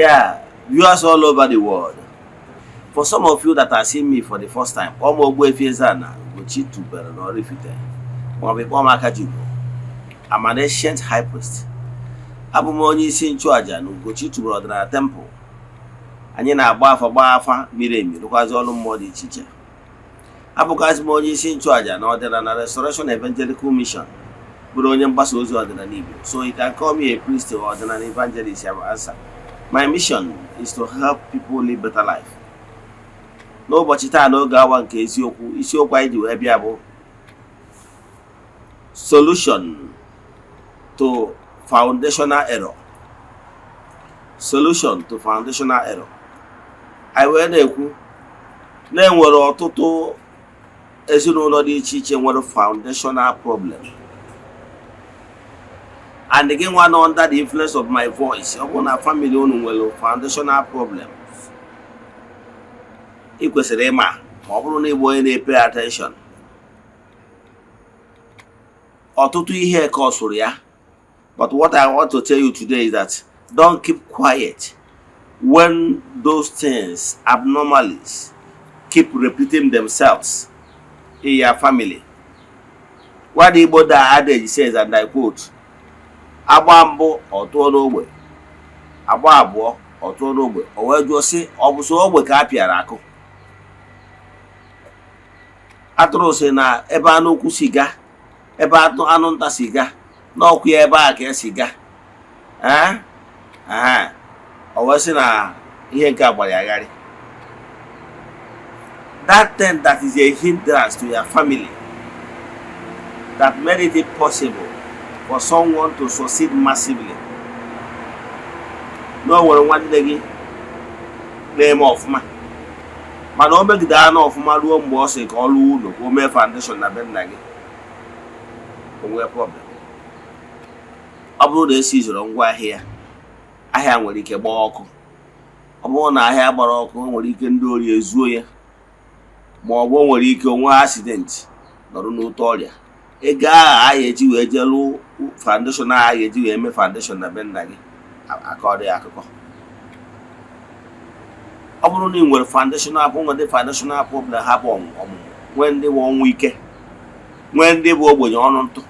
Yeah, viewers all over the world. For some of you that are seeing me for the first time, kpọọ m Ogbuefi Eze-Ana Ugochi tubelu na Oraifite maọbụ ịkpọọ m Akajiugo. I'm an ancient high priest. Abụ m onye isi nchụaja na Ugochi tubelu ọdịnala temple. Anyị na-agba afa, gbaa afa miri emi, rụkwazi ọrụ mmụọ dị iche iche. Abụkwazị m onye isi nchụaja na Ọdịnala Restoration Evangelical Mission, bụrụ onye mgbasa ozi ọdịnala Igbo. So you can call me a priest or ọdịnala evangelist, I will answer. My mission is to help people live better life. N'ụbọchị taa, n'oge awa nke eziokwu, isiokwu anyị ji wee bịa bụ solution to foundational error. Solution to foundational error. Anyị wee na-ekwu na enwere ọtụtụ ezinụlọ dị iche iche nwere foundational problem, and gị nwa nọ under the influence of my voice, ọ bụrụ na family unu nwere foundational problems, ị kwesịrị ịma, ma ọ bụrụ na ịbụ onye na-pay attention, ọtụtụ ihe ka ọ sụrụ ya. But what I want to tell you today is that don't keep quiet when those things, abnormalities, keep repeating themselves in your family. What the Igbo adage says, and I quote, "Agba mbụ, ọ tụọ n'ogbe; agba abụọ, ọ tụọ n'ogbe." O wee jụọ sị, ọ bụ so ogbe ka a pịara akụ? Atụrụ sị na ebe anụ ukwu si gaa, ebe anụ nta si gaa, n'ọkụ ya ebe a ka esi gaa. Ee, o wee sị na ihe nke a gbara ya gharị. That thing that is a hindrance to your family, that made it impossible for someone to succeed massively, na o nwere nwanne gị na-eme ọfụma, mana o megide anụ ọfụma ruo mgbe ọ sị ka ọ lụọ ụlọ, ka o mee foundation na be nna gị, o nwee problem. Ọ bụrụ na esi zụrụ ngwa ahịa, ahịa nwere ike gbaa ọkụ. Ọ bụrụ na ahịa gbara ọkụ, o nwere ike ndị ori ezuo ya, ma ọ bụ o nwere ike onwe accident, nọrọ n'otu ọrịa. Ego ahụ a eji wee jee lụọ foundation ahụ, a ga-eji wee mee foundation na be nna gị, akọrọ ya akụkọ. Ọ bụrụ na ị nwere foundational, nwere ndị foundational problem ha bụ ọmụmụ, nwee ndị bụ ọnwụ ike, nwee ndị bụ ogbenye ọnụ ntụ,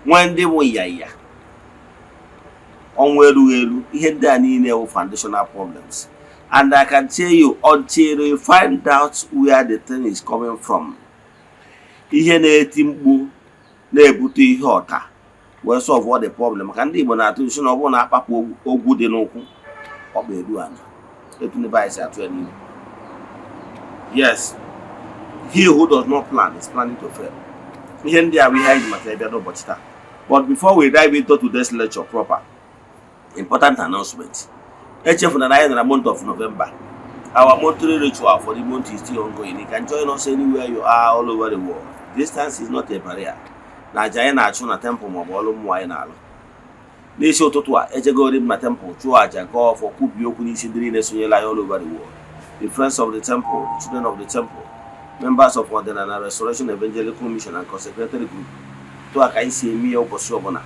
nwee ndị bụ ịyanya, ọnwụ erughị eru, ihe ndị a niile bụ foundational problems. And I can tell you, until you find out where the thing is coming from, ihe na-eti mkpu na-ebute ihe ọta, wee solve all the problem. Maka ndị Igbo na-atụ nsi na ọ bụrụ na akpapụ ogwu dị n'ụkwụ, ọkpa eru ala. Etu ndị be anyị si atụ ya n'ihu. Yes, he who does not plan is planning to fail. Ihe ndị a bụ ihe anyị ji maka ịbịa n'ụbọchị taa. But before we dive into today's lecture proper, important announcement. Echefuna na anyị nọ na month of November. Our monthly ritual for the month is still ongoing. You can join us anywhere you are all over the world. Distance is not a barrier na aja anyị na-achụ na temple maọbụ ọrụ mmụọ anyị na-alụ. N'isi ụtụtụ a, ejegori m na temple, chụọ aja, gọọ ọfọ, kwubie okwu n'isi ndị niile sonyela anyị all over the world, the friends of the temple, the children of the temple, members of Ọdịnala Restoration Evangelical Mission and consecrated group. Tụ a ka anyị si eme ya ụbọchị ọbụla,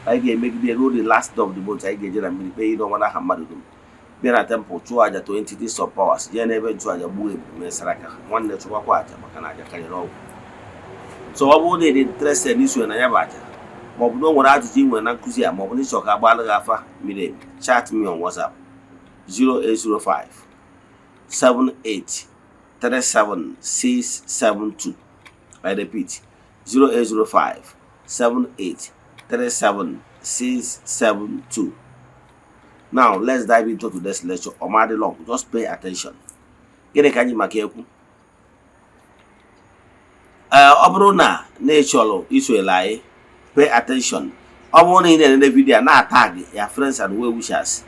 anyị ga-emegide ruo the last day of the month. Anyị ga-eje na mmiri kpee ihe ọnwa n'aha mmadụ dum, bịa na temple chụọ aja to entities of powers, jee n'ebe nchụaja gbuo ebu, mee saraka. Nwanne, chụkwakwa aja, maka na aja karịrị ọgwụ. So ọ bụrụ na ị dị interested n'isonye na ya bụ aja, maọbụ na o nwere ajụjụ ị nwere na nkụzi a, maọbụ na ịchọ ka agbalụ gị afa miri emi, chat me on WhatsApp, 0805 78 37672. I repeat, 0805 78 37672. Now let's dive into today's lecture. Ọmadị long, just pay attention. Gịnị ka anyị maka ekwu? Ee, ọ bụrụ na ị chọrọ isonyere anyị, pay attention. Ọ bụrụ na ị na-enene video a, na-atag ya friends and well wishers,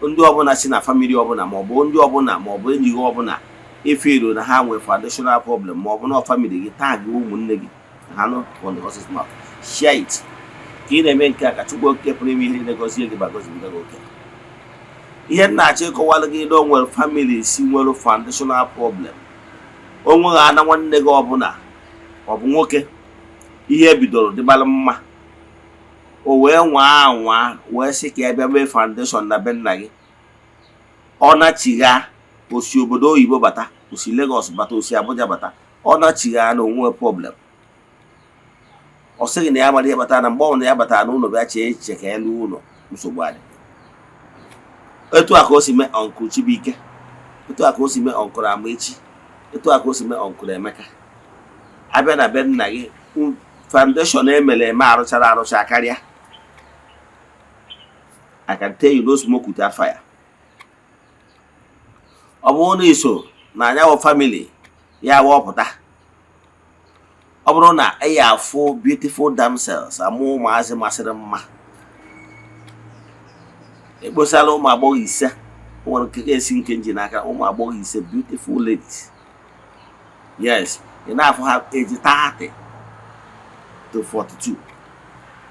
ndị ọbụla si na family ọbụla, maọbụ ndị ọbụla, maọbụ enyi gị ọbụla ifeelu na ha nwee foundational problem, maọbụ na family gị, tag ụmụnne gị ha nụ from the horse's mouth. Share it. Ka ị na-eme nke a, ka Chukwu Okike pụrụ ime ihe niile gọzie gị ma gọzibiga gị oke. Ihe m na-achọ ịkọwalụ gị na o nwere family si nwere foundational problem. O nweghị ana nwanne gị ọbụla, ọ bụ nwoke, ihe bidoro dịbara mma. O wee nwaa anwa wee sị ka ya bịa mee foundation na be nna gị. Ọ nachigha, osi obodo oyibo bata, osi Lagos bata, osi Abuja bata, ọ nachigha na onwe problem. Ọ sịghị na ya mara ihe kpatara na mgbe ọ bụla ya batara n'ụlọ bịa chee echiche ka ya lụọ ụlọ, nsogbu adị. Etu a ka o si mee Uncle Chibuike, etu a ka o si mee Uncle Amaechi, etu a ka o si mee Uncle Emeka. Abịa na be nna gị, foundation emere eme, arụchara arụcha karịa. I can tell you, no smoke without fire. Ọ bụrụ na iso na anyanwụ family ya wọpụta, ọ bụrụ na ị ya afụ beautiful damsels, amụ ụmụazị masịrị mma, ekposala ụmụ agbọghọ 5. O nwere nke esi nke nji n'aka, ụmụ agbọghọ 5, beautiful ladies. Yes, ị na-afụ ha eji 30 to 42.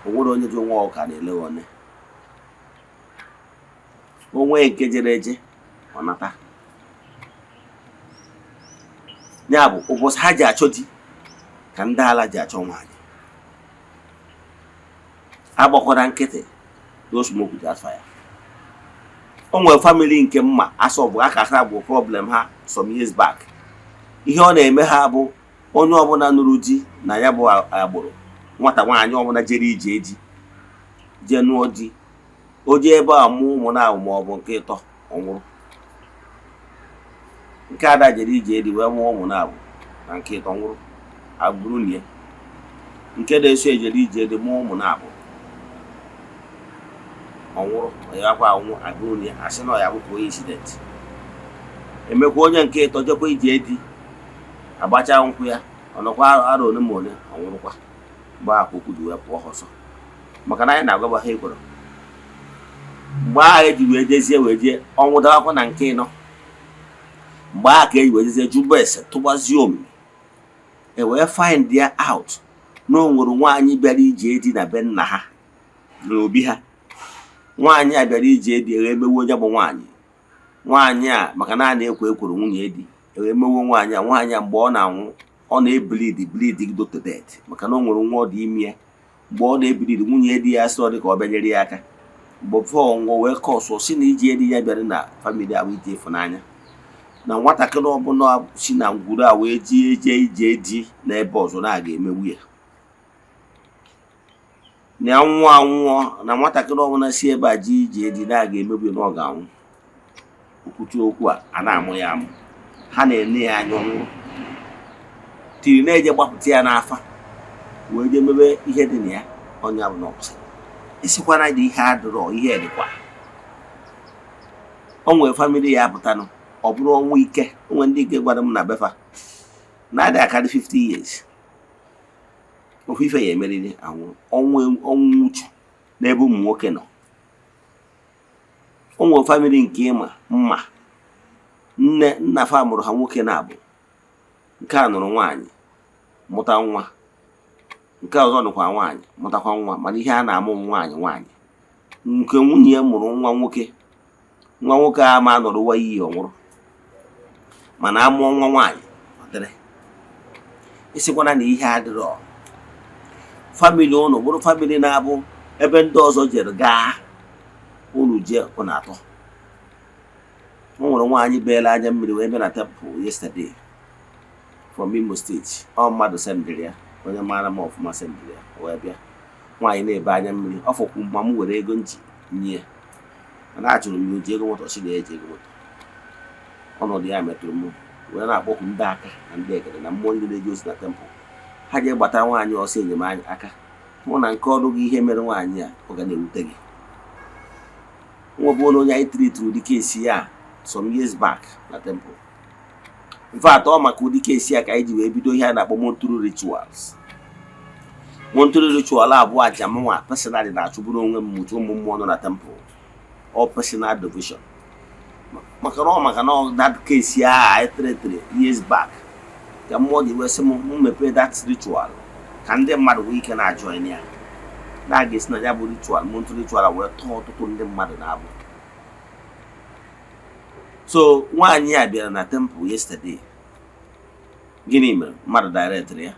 O nwere onye ji nwa ọka na-ele one onwe nke jere eje ọ nata. Ya bụ ụbọchị ha ji achọ di ka ndị ala ji achọ nwaanyị. Agbakwara nkịtị, no smoke without fire. O nwere family nke mma asọ bụ aka ha bụ problem ha some years back. Ihe ọ na-eme ha bụ onye ọbụla nụrụ di na ya bụ agbụrụ, nwata nwaanyị ọbụla jere ije eji jee nụọ di, o jee ebe a mụọ ụmụ na ma ọ bụ nke ịtọ, ọ nwụrụ. Nke ada jere ije di wee mụọ ụmụ na abụ na nke ịtọ, nwụrụ, agbụrụ nie. Nke na-eso ejere ije dị mụọ ụmụ na abụ, ọ nwụrụ, ya kwa anwụ, agbụrụ nie. Asị na ọ ya bụ coincident. Emekwa onye nke ịtọ jekwa ije di, agbacha nkwụ ya, ọ nọkwa arọ ole ma ole, ọ nwụrụkwa. Mgbe ahụ ka okwu ji wee pụọ ha ọsọ, maka na anyị na-agwaba ha ekworo. Mgbe ahụ eji wee jezie wee jee, ọnwụ dawakwa na nke ịnọ. Mgbe ahụ ka eji wee jezie jụba ese, tụgbazie omimi, e wee find ya out na o nwere nwaanyị bịara ije di na be nna ha, n'obi ha. Nwaanyị a bịara ije di, wee mewe onye bụ nwaanyị, nwaanyị a, maka na a na-ekwo ekworo nwunye di, wee mewe nwaanyị a. Nwaanyị a, mgbe ọ na-anwụ, ọ na-ebleed, bleed go to death, maka na o nwere nwa ọ dị ime ya. Mgbe ọ na-ebleed, nwunye di ya sị ọ dị ka ọ bịanyere ya aka. Mgbe before nwụọ, wee kọsụ si na ije di ya bịara na family ahụ ije ịfụnanya, na nwatakịrị ọbụla si na ngwuru a wee jee jee ije di n'ebe ọzọ, na a ga-emegbu ya, na ya nwụọ anwụọ, na nwatakịrị ọbụla si ebe a ji ije di, na a ga-emegbu ya, na ọ ga-anwụ. Okwuchi okwu a, a na-amụ ya amụ, ha na-ene ya anya, ọnwụrụ tiri na-eje gbapụta ya n'afa wee jee mebe ihe dị na ya. Ọnya bụ na ọ kwụsịrị ịsịkwana dị ihe adịrọ, ihe dịkwa. O nwere family ya apụtanụ, ọ bụrụ ọnwụ ike. Onwe ndị ike gwara m na befa na-adị akarị 50 years, ofu ife ya emeriri anwụ, ọnwụ, ọnwụ uchu n'ebe ụmụ nwoke nọ. O nwere family nke ịma mma, nne nna fa mụrụ ha nwoke na-abụ. Nke a nụrụ nwaanyị mụta nwa, nke ọzọ nụkwa nwaanyị mụtakwa nwa, mana ihe a na-amụ nwaanyị nwaanyị. Nke nwunye ya mụrụ nwa nwoke, nwa nwoke a ma nọrọ ụwa iyi, ọ nwụrụ. Mana amụọ nwa nwaanyị, ọ dịrị. Ịsịkwana na ihe adịrọ. Family ụnụ bụrụ family na-abụ ebe ndị ọzọ jere gaa, unu jee, ụnụ atọ. O nwere nwaanyị beela anya mmiri wee bịa na temple yesterday from Imo State. Ọ mmadụ sendịrị ya, onye maara m ọfụma sendịrị ya wee bịa. Nwaanyị na-ebe anya mmiri, ọ fọkwu ma m were ego nji nye ya, mana achọrọ m ya o ji ego moto, si na eji ego moto. Ọnọdụ ya metụrụ m wee na-akpọkwu ndị aka na ndị ekele na mmụọ ndị na-eje ozi na temple, ha ji gbatara nwaanyị ọsọ enyemaka. Hụ na nke ọrụ gị, ihe mere nwaanyị a, ọ ga na-ewute gị. Nwa bụ onye anyị treatiri ụdị case ya some years back na temple. In fact, ọ maka ụdị case ya ka anyị ji wee bido ihe a na-akpọ monthly rituals. Monthly ritual abụọ, aja mụnwa personally na-achụburu onwe m mụtụ ụmụ mmụọ nọ na temple, ọ personal devotion, maka na ọ that case ya anyị treatiri years back ka mmụọ ji wee sị m m mepee that ritual ka ndị mmadụ nwee ike na-ajoin ya, na-aga esi na ya bụ ritual, monthly ritual, wee tọọ ọtụtụ ndị mmadụ na-abụ. So nwaanyị a bịara na temple yesterday. Gịnị mere mmadụ directịrị ya?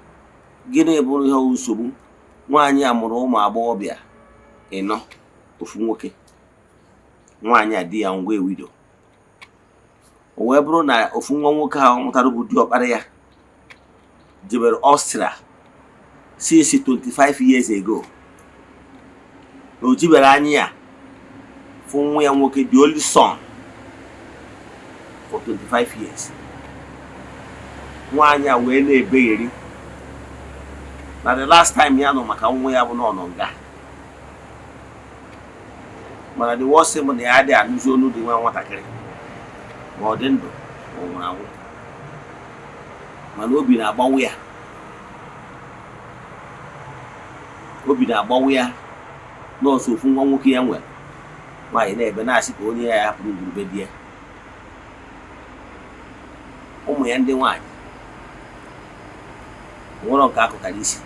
Gịnị bụrụ ihe nsogbu? Nwaanyị a mụrụ ụmụ agbọghọbịa. Ịnọ ofu nwoke, nwaanyị a di ya ngwa ewido. O wee bụrụ na ofu nwa nwoke ahụ mụtara bụ diọkpara ya jebere Austria since 25 years ago, na o jibere anya ya fụ nwa ya nwoke, the only son, for 25 years. Nwaanyị a wee na-ebegheri na the last time ya nọ maka nwa ya bụ na ọ nọ nga. Mana the worst thing bụ na ya adịghị anụzi olu dị nwa nwatakịrị, ma ọ dị ndụ ma ọ nwụrụ anwụ. Mana obi na-agbawa ya, obi na-agbawa ya nọọsụ. Ofu nwa nwoke ya nwere, nwaanyị na-ebe na-asị ka onye ya hapụrụ ngwurube di ya. Ụmụ ya ndị nwaanyị nwere nke akụkara isi,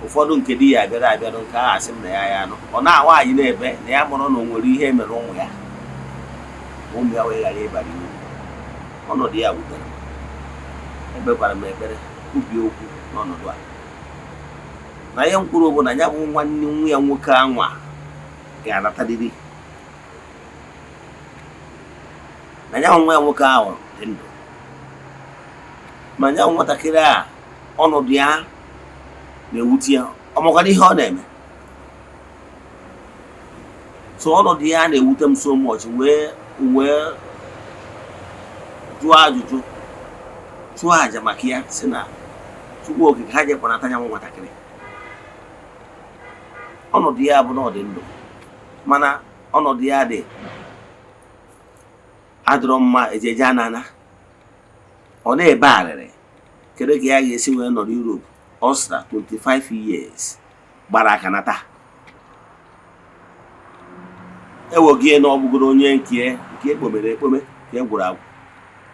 ụfọdụ nke di ya abịara abịarụ nke ahụ, asị m na ya ya nọ. Ọ na nwaanyị na-ebe na ya mụrụ na o nwere ihe mere ụmụ ya, ụmụ ya wee ghara ịbara uru. Ọnọdụ ya wutere m. Ekpekwara m ekpere, kwubie okwu n'ọnọdụ a na ihe m kwuru bụ na ya bụ nwanne nwa ya nwoke anwa ga-anatarịrị, na ya nwa ya nwoke ahụ dị ndụ, ma ya nwatakịrị a ọnọdụ ya na-ewute ya. Ọ makwara ihe ọ na-eme, so ọnọdụ ya na-ewute m so much. Wee jụọ ajụjụ, chụọ àjà maka ya, si na Chukwu Okike ha je kpọnata ya nwatakịrị. Ọnọdụ ya bụ na ọ dị ndụ, mana ọnọdụ ya dị adịrọ mma. Ejeje anana ọ na-ebe arịrị, kedu ka ya ga-esi wee nọrọ Europe, Austria, 25 years gbara aka nata ewogie na ọ bụgoro onye nke ekpomere ekpome ka e gwụrụ agwụ.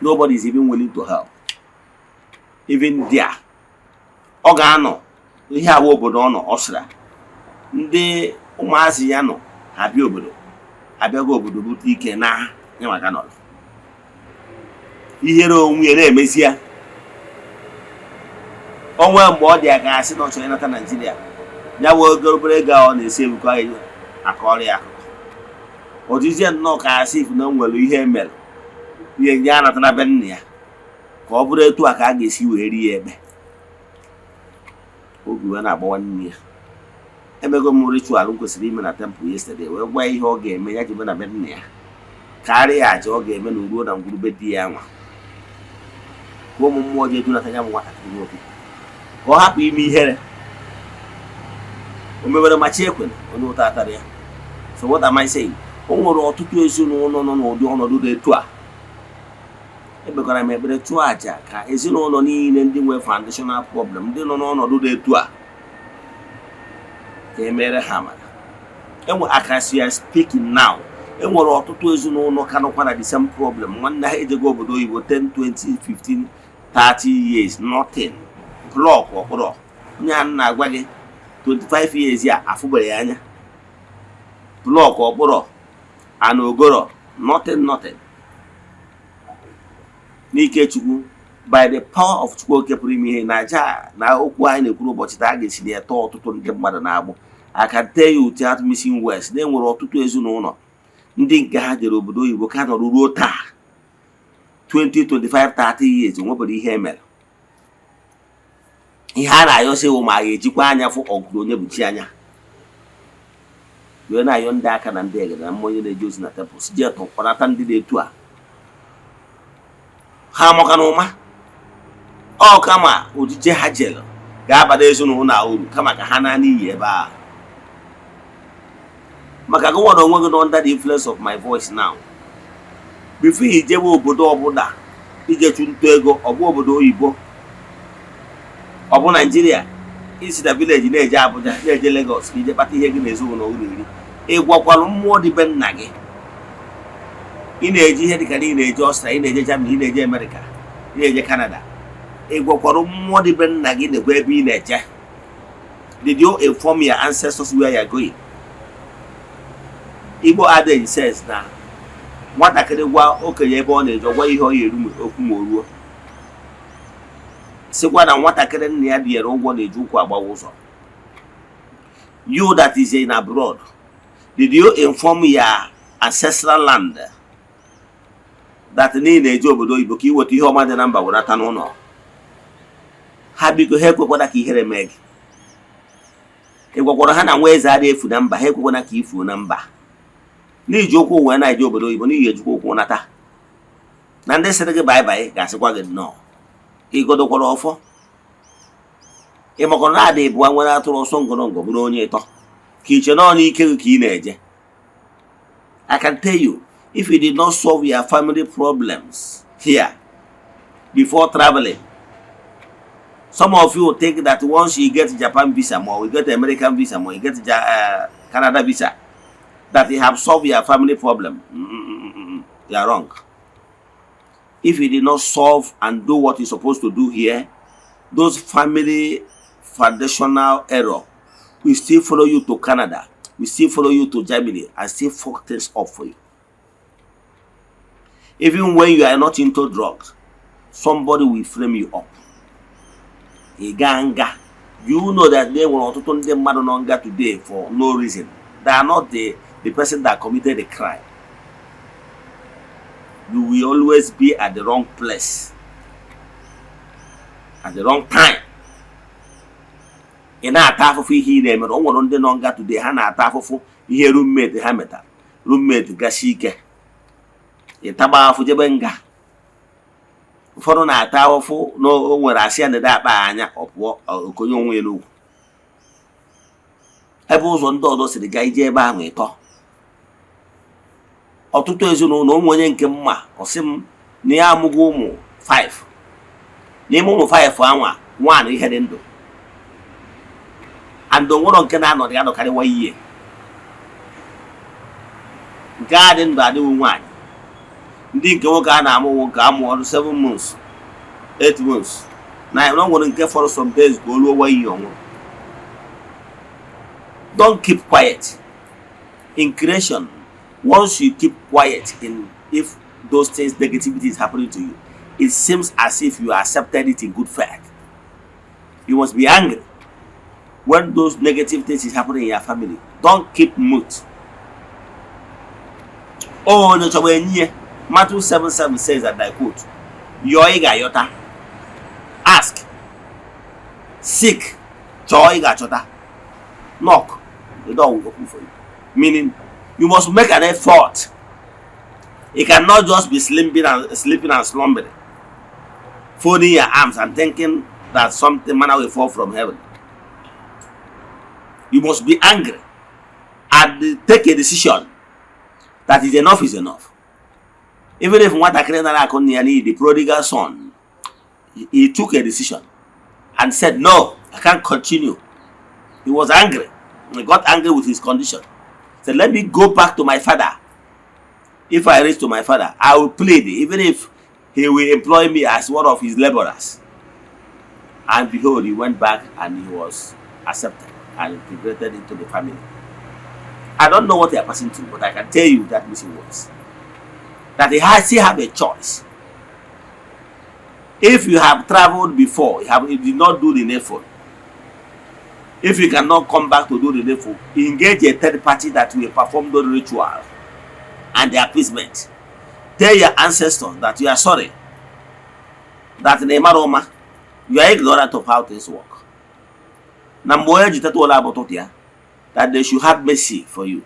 Nobody is even willing to help even there. Ọ ga-anọ ihe awa obodo ọ nọ Austria, ndị ụmụazị ya nọ ha bịa obodo, abịago obodo bute ike na ya maka nọrọ ihere onwe ya na-emezi ya onwe. Mgbe ọ dị ya ka asị na ọ chọrọ ịnata Naijiria, ya wee oge obere ego a ọ na-esi ebukọ ya akọrọ ya akụkọ. Ọ dịzie nnọọ ka asị if na o nwere ihe mere ihe nye anata na be nna ya, ka ọ bụrụ etu a ka a ga-esi wee rie ya ekpe. Obi wee na-agbawa nne ya. Emego m ritual m kwesịrị ime na temple yesterday, wee gwa ya ihe ọ ga-eme ya jebe na be nna ya, karịa aja ọ ga-eme na uruo na ngwurube di ya nwa, ka ụmụ mmụọ ji edunata ya bụ nwatakịrị nwoke, ka ọ hapụ ime ihere o mewere ma chi ekwere onye ụta atara ya. So what am I saying? O nwere ọtụtụ ezinụlọ nọ n'ụdị ọnọdụ dị etu a. Ekpekwara m ekpere, chụọ àjà ka ezinụlọ niile ndị nwere foundational problem, ndị nọ n'ọnọdụ dị etu a, ka e mere ha amara. Enwe as we are speaking now, enwere ọtụtụ ezinụlọ ka nọkwa na the same problem. Nwanne ha ejego obodo oyibo 10, 20, 15, 30 years, nothing. Block ọkpụrọ onye a na-agwa gị 25 years ya afụbere ya anya, block ọkpụrọ ana ogoro, nothing, nothing. N'ike Chukwu, by the power of Chukwu Oke pụrụ ime ihe na aja na okwu anyị na-ekwuru ụbọchị taa, a ga-esi na ya tọọ ọtụtụ ndị mmadụ na-agbụ. I can tell you without missing words na enwere ọtụtụ ezinụlọ ndị nke ha jere obodo oyibo ka nọrọ ruo taa, 20, 25, 30 years, onwebere ihe emere. Ihe a na-ayọsị wụ ma a ga-ejikwa anya fụ ọgụrụ onye bụ chi anya, wee na-ayọ ndị aka na ndị egede na mmụọ onye na-eje ozi na temple si jee tọkwanata ndị na-etu a ha amaka na ụma ọ kama ojije ha jere ga-abada ezinụlọ a uru, kama ka ha naa n'iyi ebe a. Maka gị nwere onwe gị nọ under the influence of my voice now, before ijebe obodo ọbụla ije chụnta ego, ọ bụ obodo oyibo, ọ bụ Naijiria, isi na village na-eje Abuja, na-eje Lagos ka ije kpata ihe gị na ezinụlọ unu eri, ị gwakwalụ mmụọ dị be nna gị ị na-eje ihe dịka na ị na-eje Australia, ị na-eje Germany, ị na-eje America, ị na-eje Canada? Ị gwakwara mmụọ dị be nna gị na-ekwe ebe ị na-eje? Did you inform your ancestors where you are going? Igbo adage says na nwatakịrị gwa okenye ebe ọ na-eje, gwa ihe ọ ya eru okwu ma o ruo. Sịkwa na nwatakịrị nna ya binyere ụgwọ na-eji ụkwụ agbawa ụzọ. You that is in abroad, did you inform your ancestral land that na ị na-eje obodo oyibo ka ị weta ihe ọma dị na mba werata n'ụlọ ha? Biko, ha ekwekwana ka ihere mee gị. Ị gwakwara ha na nwa eze adịghị efu na mba? Ha ekwekwana ka ifuo na mba n'iji ụkwụ wee na-eje obodo oyibo, n'ihi ejikwa ụkwụ nata, na ndị sịrị gị bye bye ga-asịkwa gị nnọọ. Ịgodokwara ọfọ, ị makọrọ na ada ịbụa nwere atụrụ ọsọ ngọrọngọ bụrụ onye ịtọ ka iche nọọ n'ike gị ka ị na-eje. I can tell you, if you did not solve your family problems here before traveling, some of you think that once you get Japan visa or you get American visa or you get Canada visa, that you have solved your family problem. You are wrong. If you did not solve and do what you're supposed to do here, those family foundational error will still follow you to Canada, will still follow you to Germany, and still fuck things up for you. Even when you are not into drugs, somebody will frame you up. Ị gaa nga. You know that there nwere ọtụtụ ndị mmadụ nọ nga today for no reason. They are not the person that committed the crime. You will always be at the wrong place at the wrong time. Ị na-ata afụfụ ihe ị na-emere. O nwere ndị nọ nga today, ha na-ata afụfụ ihe roommate ha metara. Roommate gasi ike, ịtagba afụ jebe nga. Ụfọdụ na-ata ahụfụ na o nwere asị ya na akpa anya, ọ pụọ okonye onwe ya n'ugwu ebe ụzọ ndị ọzọ siri gaa ije ebe ahụ ịtọ. Ọtụtụ ezinụlọ, ụmụ onye nke mma, ọ sị m na ya amụgo ụmụ 5. N'ime ụmụ 5 anwa, nwaanyị ihe dị ndụ and onwero nke na-anọdụ ya nọkarịwa ihe nke a dị ndụ adịghị nwaanyị. Ndị nke nwoke a na-amụ nke amụ ọrụ 7 months, 8 months na o nwere nke fọrọ some days ka o ruo one year, ọnwụrụ. Don't keep quiet in creation. Once you keep quiet in, if those things, negativity is happening to you, it seems as if you accepted it in good faith. You must be angry when those negative things is happening in your family. Don't keep mute. Onye chọrọ enyi ya. Matthew 7:7 says that, I quote, "Yọọ, ị ga-ayọta; ask, seek, chọọ, ị ga-achọta; knock, the door will open for you." Meaning you must make an effort. You cannot just be sleeping and slumbering, folding your arms and thinking that something manna will fall from heaven. You must be angry and take a decision that is enough is enough. Even if nwatakịrị nara akụ nna ya n'iyi, the prodigal son, he took a decision and said, "No, I can't continue." He was angry. He got angry with his condition, said, "Let me go back to my father. If I reach to my father, I will plead, even if he will employ me as one of his laborers." And behold, he went back and he was accepted and integrated into the family. I don't know what they are passing through, but I can tell you that missing words, that he has still have a choice. If you have traveled before, you did not do the needful, if you cannot come back to do the needful, engage a third party that will perform the ritual and the appeasement. Tell your ancestors that you are sorry, that na ịmara ụma, you are ignorant of how things work, na mgbe onye ji teta ụlọ abụ ụtụtụ ya, that they should have mercy for you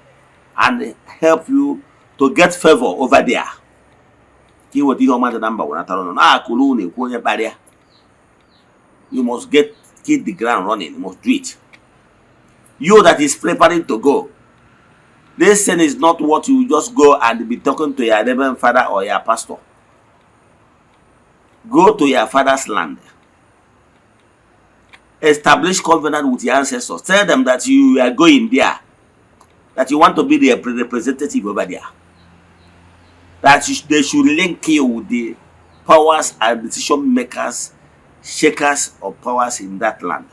and help you to get favor over there, ka ị weta ihe ọma dị na mba wenatara ụnụ na-akụrụ unu ekwu onye kparịa. You must get hit the ground running. You must do it. You that is preparing to go, this thing is not what you just go and be talking to your reverend father or your pastor. Go to your father's land, establish covenant with your ancestors. Tell them that you are going there, that you want to be their representative over there, that they should link you with the powers and decision makers, shakers of powers in that land,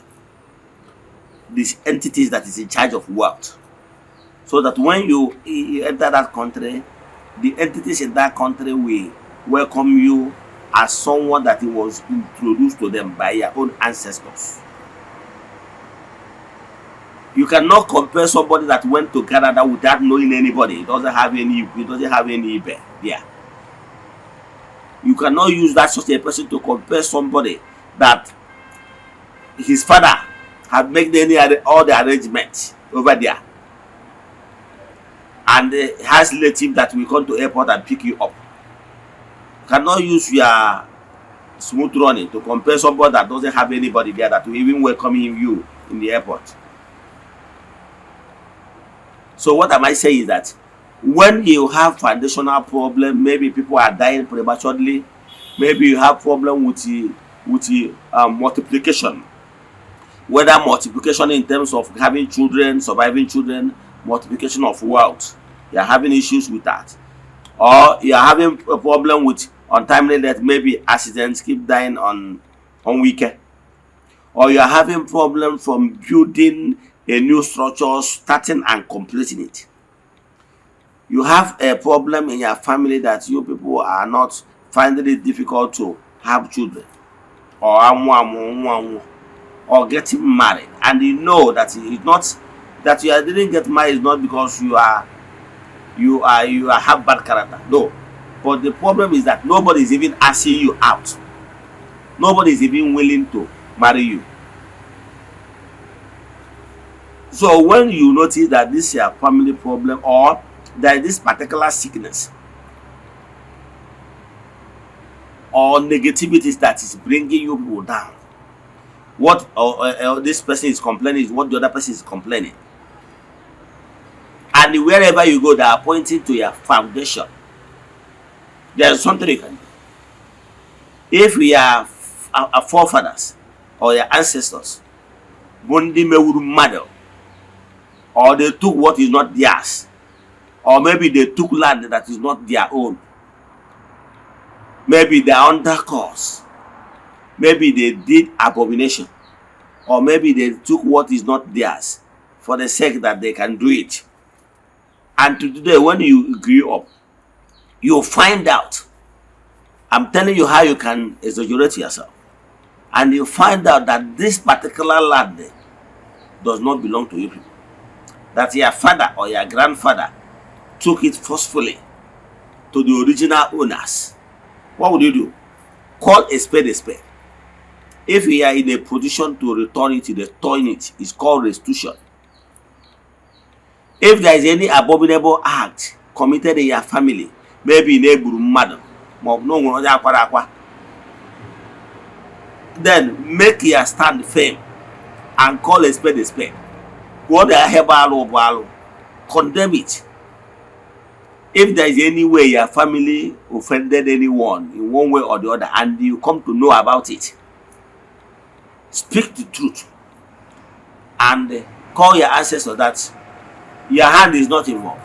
these entities that is in charge of wealth, so that when you enter that country, the entities in that country will welcome you as someone that was introduced to them by your own ancestors. You cannot compare somebody that went to Canada without knowing anybody. He doesn't have any, he doesn't have any ibe there. You cannot use that such a person to compare somebody that his father had made any all the arrangements over there and has relative that will come to airport and pick you up. You cannot use your smooth running to compare somebody that doesn't have anybody there that will even welcome him you in the airport. So what am I saying is that when you have foundational problem, maybe people are dying prematurely, maybe you have problem with the multiplication, whether multiplication in terms of having children, surviving children, multiplication of wealth, you are having issues with that, or you are having a problem with untimely death, maybe accidents, keep dying on weekend, or you are having problem from building a new structure, starting and completing it. You have a problem in your family that you people are not finding it difficult to have children or amụ amụ nwa anwụ, or getting married, and you know that it's not that you didn't get married is not because you are have bad character. No, but the problem is that nobody is even asking you out. Nobody is even willing to marry you. So when you notice that this is your family problem or that this particular sickness or negativities that is bringing you people down, what or this person is complaining is what the other person is complaining, and wherever you go, they are pointing to your foundation. There is something you can do. If we are our forefathers or your ancestors bụ ndị mewuru mmadụ, or they took what is not theirs, or maybe they took land that is not their own, maybe they are under curse, maybe they did abomination, or maybe they took what is not theirs for the sake that they can do it, and to today, when you grew up, you find out, I'm telling you how you can exaggerate yourself, and you find out that this particular land does not belong to you people, that your father or your grandfather took it forcefully to the original owners. What would you do? Call a spade a spade. If you are in a position to return it, return it. It's called restitution. If there is any abominable act committed in your family, maybe na egburu mmadụ maọbụ na o nwere onye akwara akwa, then make your stand firm and call a spade a spade. Kwuo na ahịa bụ alụ bụ alụ. Condemn it. If there is any way your family offended anyone in one way or the other and you come to know about it, speak the truth and call your ancestors that your hand is not involved.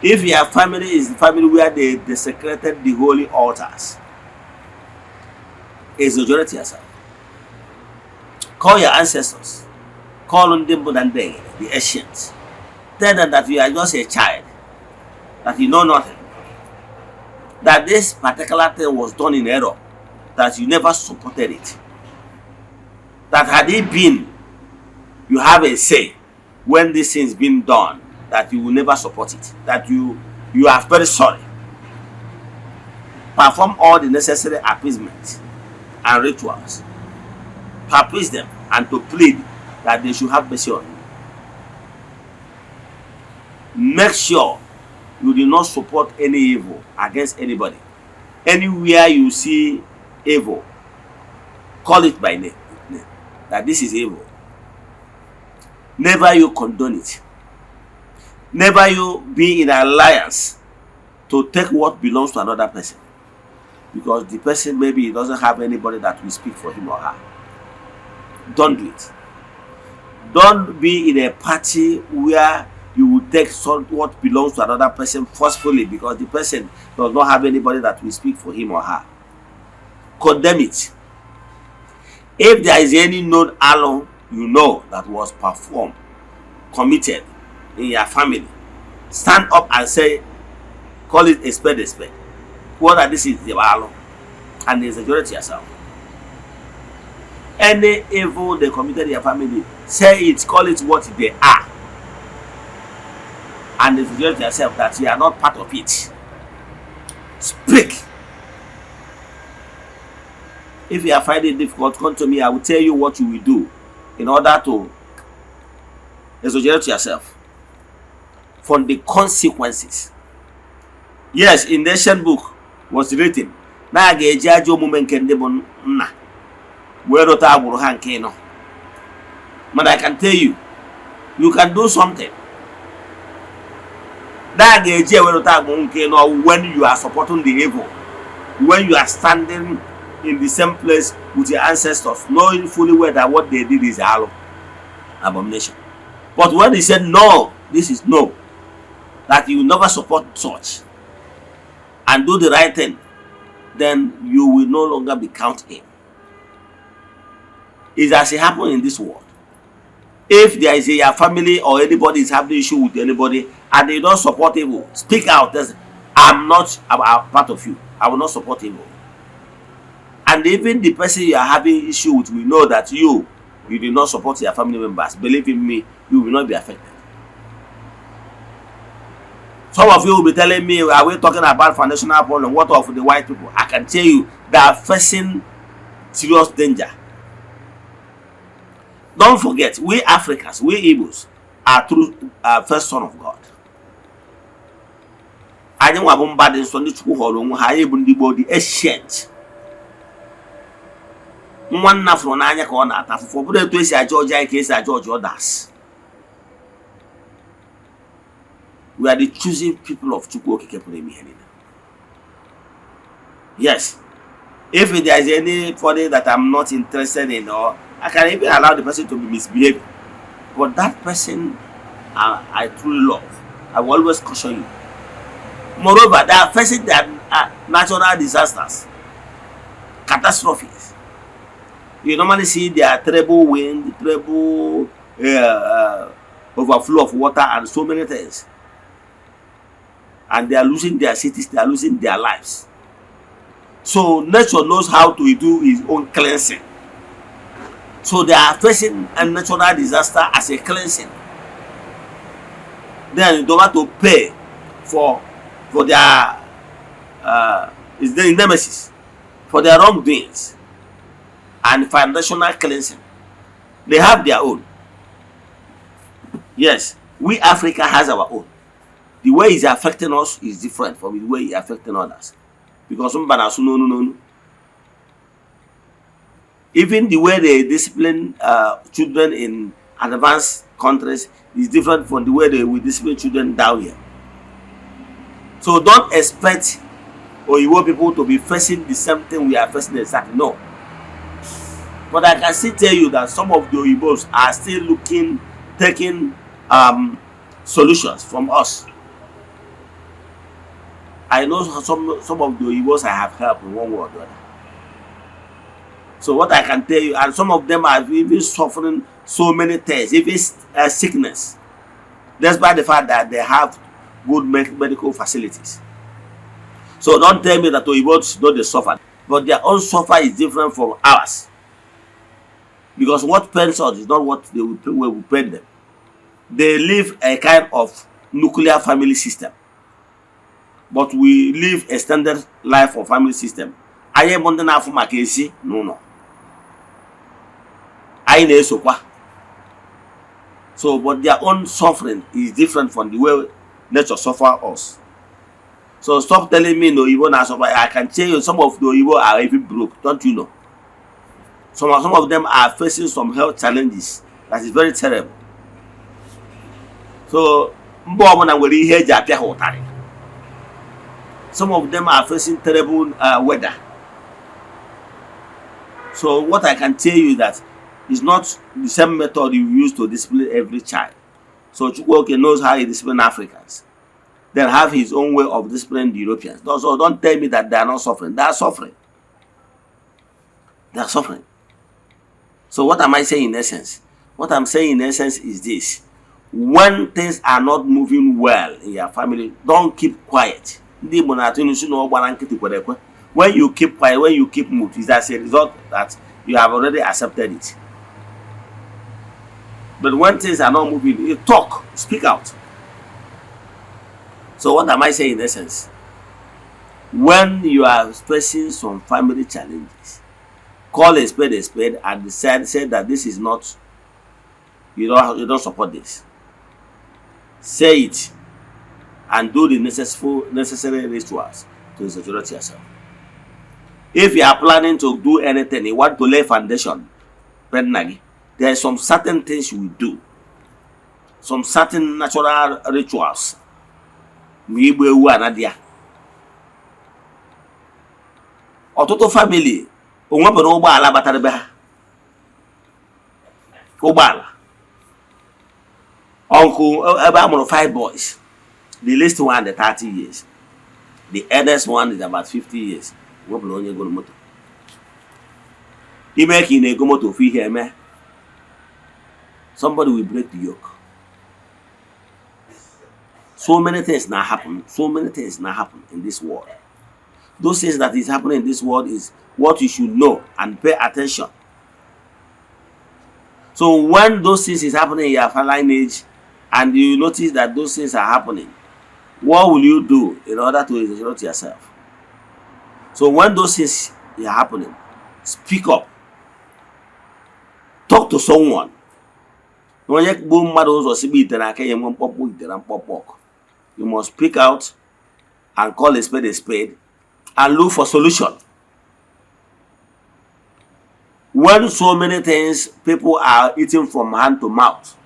If your family is the family where they desecrated the holy altars, exonerate yourself. Call your ancestors. Call ndị mbụ na ndị egede, the ancients. Tell them that you are just a child, that you know nothing, that this particular thing was done in error, that you never supported it, that had it been you have a say when this thing is being done, that you will never support it, that you are very sorry. Perform all the necessary appeasements and rituals to appease them and to plead that they should have mercy on you. Make sure you do not support any evil against anybody. Anywhere you see evil, call it by name, that this is evil. Never you condone it. Never you be in alliance to take what belongs to another person, because the person, maybe he doesn't have anybody that will speak for him or her. Don't do it. Don't be in a party where you will take some what belongs to another person forcefully because the person does not have anybody that will speak for him or her. Condemn it. If there is any known alụ you know that was performed, committed in your family, stand up and say, call it a spade a spade. Kwuo that this is the alụ, and exaggerate yourself. Any evil they committed in your family, say it, call it what they are, and exonerate yourself that you are not part of it. Speak. If you are finding it difficult, come to me. I will tell you what you will do in order to exonerate yourself from the consequences. Yes, in the ancient book was written na a ga-eji ajọ omume nke ndị bụ nna wee rụta agbụrụ ha nke ịnọ. But I can tell you, you can do something na a ga-eji ewerụta agbụrụ nke ịnọ when you are supporting the evil, when you are standing in the same place with your ancestors, knowing fully well that what they did is alụ, abomination. But when he said no, this is no, that you never support such and do the right thing, then you will no longer be counted in. It's as it happen in this world. If there is a your family or anybody is having issue with anybody and they don't support evil, speak out. There's, I'm not I'm part of you. I will not support evil. And even the person you are having issue with will know that you did not support your family members. Believe in me, you will not be affected. Some of you will be telling me, "Are we talking about foundational problem? What of the white people?" I can tell you, they are facing serious danger. Don't forget, we Africans, we Igbos, are true first son of God. Anyị nwa bụ mba dị nsọ, ndị Chukwu họrọ onwe ha. Anyị bụ ndị Igbo, the ancient. Nwa nna fụrụ n'anya ka ọ na-ata afụfụ. Ọ bụrụ etu esi aja ọjọọ anyị ka esi aja ọjọọ others. We are the choosing people of Chukwu Okike pụrụ ime ihe niile. Yes, if there is anybody that I'm not interested in, or I can even allow the person to be misbehaving, but that person I truly love, I will always caution you. Moreover, they are facing their natural disasters, catastrophes. You normally see their terrible wind, terrible overflow of water and so many things, and they are losing their cities, they are losing their lives. So nature knows how to do its own cleansing. So they are facing a natural disaster as a cleansing. Then they want to pay for their is the nemesis, for their wrongdoings and foundational cleansing. They have their own. Yes, we Africa has our own. The way it's affecting us is different from the way it's affecting others, because mba na-asụ n'onu n'onu. Even the way they discipline children in advanced countries is different from the way they will discipline children down here. So don't expect Oyibo people to be facing the same thing we are facing exactly. No. But I can still tell you that some of the Oyibos are still looking, taking solutions from us. I know some of the Oyibos I have helped in one way or the other. So what I can tell you, and some of them are even suffering so many things, even sickness, despite the fact that they have good medical facilities. So don't tell me that Oyibos no dey suffer, but their own suffer is different from ours. Because what pains us is not what they will pay, will pain them. They live a kind of nuclear family system, but we live extended life of family system. Anyị bụ ndị na-afụ maka ezi n'ụlọ. Anyị na-esokwa. So, but their own suffering is different from the way nature suffer us. So stop telling me no Oyibo na suffer. I can tell you some of the Oyibo are even broke. Don't you know? Some of them are facing some health challenges that is very terrible. So mba ọbụla nwere ihe eji apịa ha ụtarị. Some of them are facing terrible weather. So what I can tell you that is not the same method you use to discipline every child. So Chukwuoke knows how he discipline Africans. Then have his own way of disciplining the Europeans. So don't tell me that they are not suffering. They are suffering. They are suffering. So what am I saying in essence? What I'm saying in essence is this. When things are not moving well in your family, don't keep quiet. Ndị Igbo na-atụ ilu sị na ọ gbara nkịtị kwere ekwe. When you keep quiet, when you keep mute, is as a result that You have already accepted it. But when things are not moving, you talk, speak out. So what am I saying in essence? When you are facing some family challenges, call a spade and decide, say that this is not, you don't support this. Say it and do the necessary rituals to saturate yourself. If you are planning to do anything, you want to lay foundation, there are some certain things you will do, some certain natural rituals. Ma igbu ewu anadị ya. Ọtụtụ family onwebere ụgbọala batara be ha, ụgbọala uncle ebe a mụrụ five boys. The least one dị 30 years, the eldest one is about 50 years. Nwebere onye goro moto. Ime ka ị na-ego moto, ofu ihe eme, somebody will break the yoke. So many things now happen, so many things now happen in this world. Those things that is happening in this world is what you should know and pay attention. So when those things is happening in your lineage and you notice that those things are happening, what will you do in order to exalt yourself? So when those things are happening, speak up, talk to someone. Onye gbuo mmadụ ụzọ sigbe ite na aka ya enwe mkpọkpọ ite na mkpọkpọ ọkụ. You must speak out and call a spade a spade and look for solution. When so many things, people are eating from hand to mouth,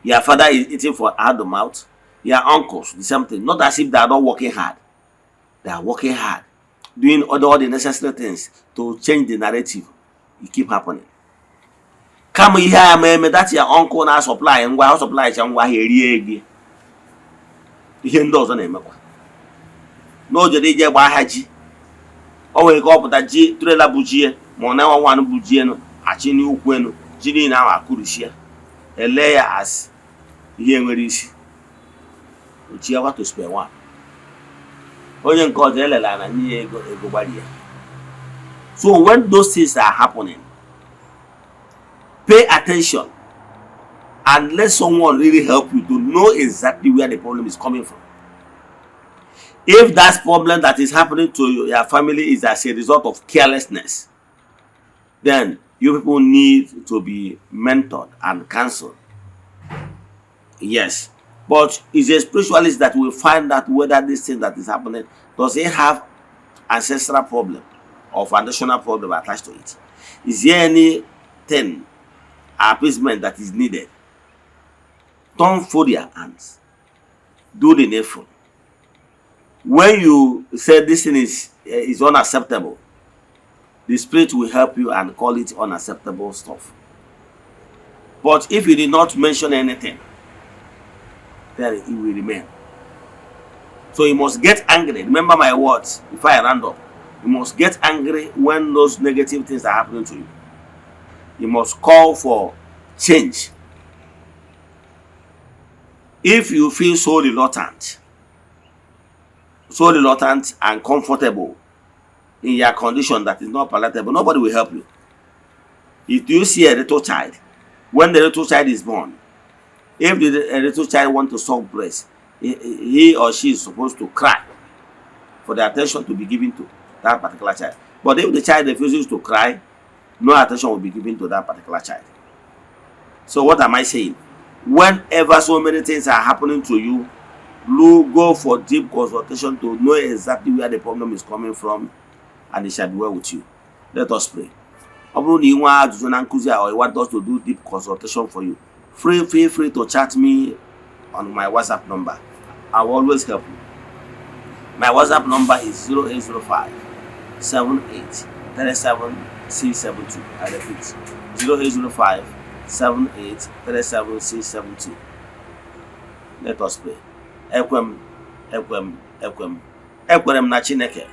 your father is eating from hand to mouth, your uncles the same thing. Not as if they are not working hard. They are working hard, doing all the necessary things to change the narrative. It keep happening. Kama ihe a ma eme, that your uncle na supply ngwa ahụ, supply cha ngwa ahịa, erie ego. Ihe ndị ọzọ na-emekwa na o jere ije gbaa ahịa ji, o nwere ike ọpụta ji trailer bụ ji, ma ọ na nwa bụ ji enu achị n'ukwu enu ji niile ahụ akụrụsie, ele ya as ihe nwere isi ochiakwa to square one. Onye nke ọzọ elela na nye ya ego, ego gbarie. So when those things are happening, pay attention and let someone really help you to know exactly where the problem is coming from. If that problem that is happening to your family is as a result of carelessness, then you people need to be mentored and counseled. Yes, but it's a spiritualist that will find out whether this thing that is happening, does it have ancestral problem or foundational problem attached to it. Is there anything, appeasement that is needed? Don't fold your hands. Do the needful. When you say this thing is unacceptable, the spirit will help you and call it unacceptable stuff. But if you did not mention anything, then it will remain. So you must get angry. Remember my words before I round up. You must get angry when those negative things are happening to you. You must call for change. If you feel so reluctant and comfortable in your condition that is not palatable, nobody will help you. If you see a little child, when the little child is born, if a little child want to suck breast, he or she is supposed to cry for the attention to be given to that particular child. But if the child refuses to cry, no attention will be given to that particular child. So what am I saying? Whenever so many things are happening to you, you go for deep consultation to know exactly where the problem is coming from, and it shall be well with you. Let us pray. Ọ bụrụ na ị nwee ajụjụ na nkụzi a, or you want us to do deep consultation for you, free feel free to chat me on my WhatsApp number. I will always help you. My WhatsApp number is 0805 78 37 672. I repeat, 0805 78 37 672. Let us pray. Ekwe m, ekwe m, ekwe m, ekwere m na Chineke.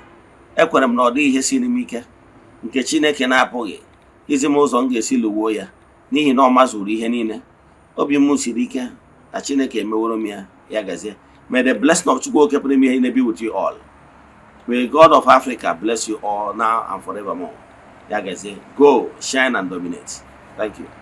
Ekwere m na ọ dịghị ihe siri m ike nke Chineke na-apụghị izi m ụzọ m ga-esi lụwuo ya, n'ihi na ọ mazuru ihe niile. Obi m siri ike na Chineke emeworo m ya. Ya gazie. May the blessing of Chukwu Oke pụrụ ime ihe niile be with you all. May God of Africa bless you all now and forevermore. Ya gazie. Go shine and dominate. Thank you.